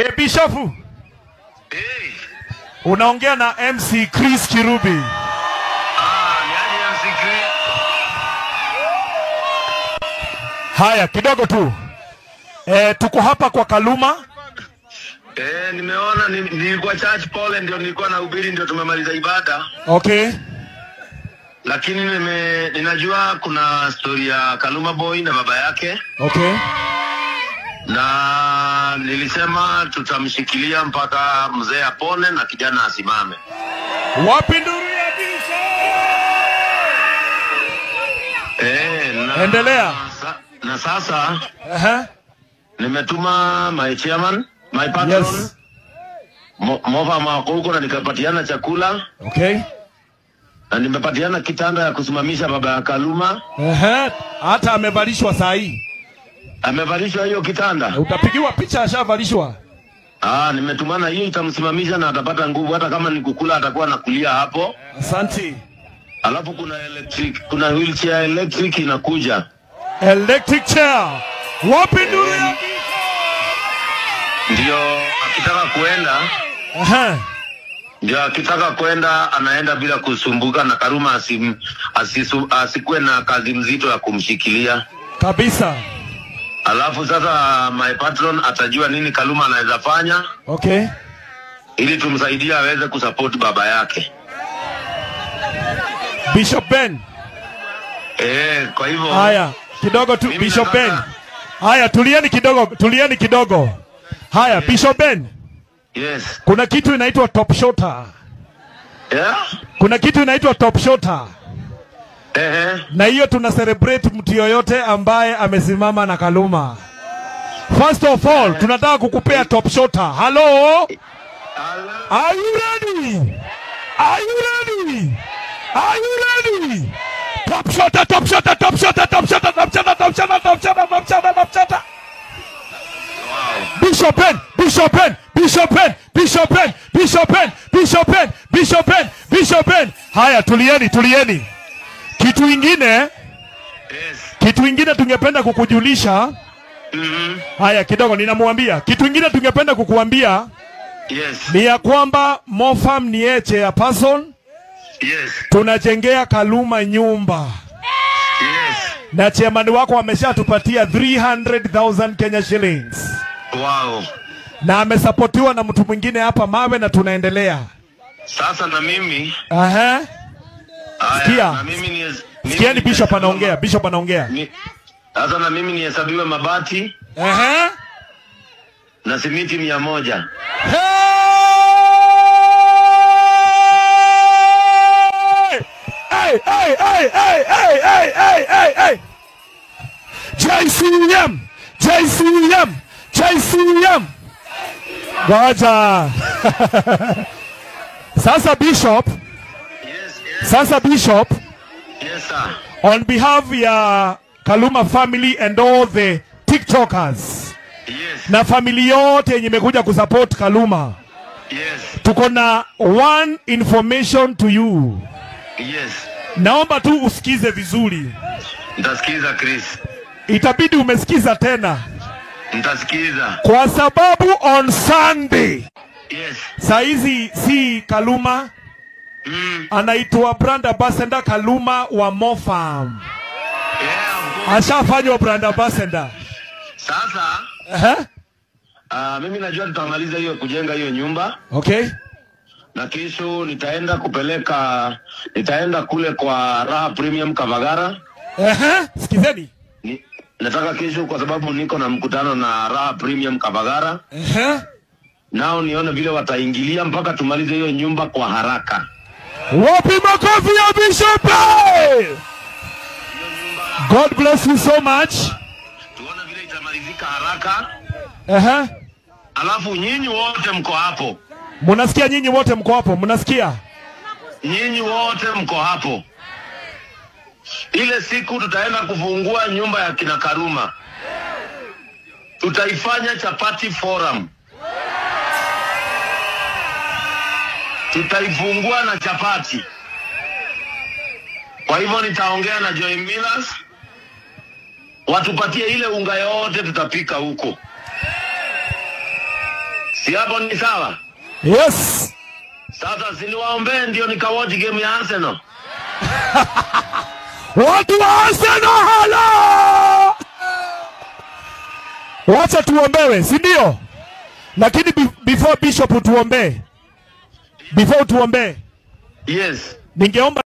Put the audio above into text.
Bishop. Hey. Unaongea na MC Chris Kirubi. Ni aje MC Chris? Haya, kidogo tu. Tuko hapa kwa Kaluma. Nimeona nilikuwa church pole, ndio nilikuwa nahubiri, ndio tumemaliza ibada. Okay. Lakini ninajua kuna story ya Kaluma Boy na baba yake. Okay. Na nilisema tutamshikilia mpaka mzee apone na kijana asimame. Wapi nduru ya Bishop? Endelea. Na sasa nimetuma my chairman, my patron. Yes. Mova Makoko, na nikapatiana chakula. Okay. Na nimepatiana kitanda ya kusimamisha baba ya Kaluma. Hata amevalishwa saa hii. Amevalishwa hiyo kitanda. Utapigiwa picha ashavalishwa. Nimetumana hiyo itamsimamisha na atapata nguvu, hata kama ni kukula atakuwa anakulia hapo. Asante. Alafu kuna wheelchair electric inakuja. Electric chair. Wapi nduru ya? Ndio akitaka kuenda. Ndio akitaka kwenda anaenda bila kusumbuka, na Kaluma asikuwe na kazi mzito ya kumshikilia. Kabisa. Alafu sasa my patron atajua nini Kaluma anaweza fanya. Okay. Ili tumsaidie aweze kusupport baba yake. Bishop Ben. Kwa hivyo. Haya, kidogo tu Bishop Ben. Haya, tulieni kidogo, tulieni kidogo. Haya, Bishop Ben. Yes. Kuna kitu inaitwa top shotter. Yeah? Kuna kitu inaitwa top shotter. Na hiyo tuna celebrate mtu yoyote ambaye amesimama na Kaluma. First of all, tunataka kukupea top shotter. Hello? Are you ready? Are you ready? Are you ready? Top shotter, top shotter, top shotter, top shotter, top shotter, top shotter, top shotter, top shotter, top shotter. Bishop Ben, Bishop Ben, Bishop Ben, Bishop Ben, Bishop Ben, Bishop Ben, Bishop Ben, Bishop Ben. Haya, tulieni, tulieni. Kitu ingine, yes. Kitu ingine tungependa kukujulisha. Haya, kidogo ninamwambia. Kitu ingine tungependa kukuambia. Yes. Ni ya kwamba Mofam ni eche ya person. Yes. Tunajengea Kaluma nyumba. Yes. Na chairman wako ameshatupatia 300,000 Kenya shillings. Wow. Na amesapotiwa na mtu mwingine hapa mawe, na tunaendelea. Sasa na mimi. Sikia. Na mimi ni Sikieni Bishop anaongea, Bishop anaongea. Sasa na mimi nihesabiwe mabati. Na simiti 100. Hey! Hey, hey, hey, hey, hey, hey, hey, hey. JCM, JCM, JCM. Goja. Sasa Bishop. Yes, yes. Sasa Bishop. Yes, sir. On behalf ya Kaluma family and all the TikTokers. Yes. Na family yote yenye imekuja kusupport Kaluma. Yes. Tuko na one information to you. Yes. Naomba tu usikize vizuri. Nitasikiza Chris. Itabidi umesikiza tena. Nitasikiza. Kwa sababu on Sunday. Yes. Saizi si Kaluma. Anaitwa brand ambassador Kaluma wa Mofam. Yeah, ashafanywa brand ambassador. Sasa mimi najua tutamaliza hiyo kujenga hiyo nyumba. Okay. Na kesho nitaenda kupeleka, nitaenda kule kwa Raha Premium Kavagara. Sikizeni. Nataka kesho kwa sababu niko na mkutano na Raha Premium Kavagara. Nao nione vile wataingilia mpaka tumalize hiyo nyumba kwa haraka. Wapi makofi ya Bishop? God bless you so much. Tuone vile itamalizika haraka. Alafu nyinyi wote mko hapo. Munasikia nyinyi wote mko hapo, munasikia? Nyinyi wote mko hapo. Ile siku tutaenda kufungua nyumba ya kina Kaluma. Tutaifanya chapati forum. Tutaifungua na chapati. Kwa hivyo nitaongea na Joy Millers, watupatie ile unga yote tutapika huko. Si hapo ni sawa? Yes. Sasa si niwaombee ndio nikawatch game ya Arsenal. Watu wa Arsenal, hello! Wacha tuombewe, si ndio? Lakini before Bishop tuombee. Before tuombee. Yes. Ningeomba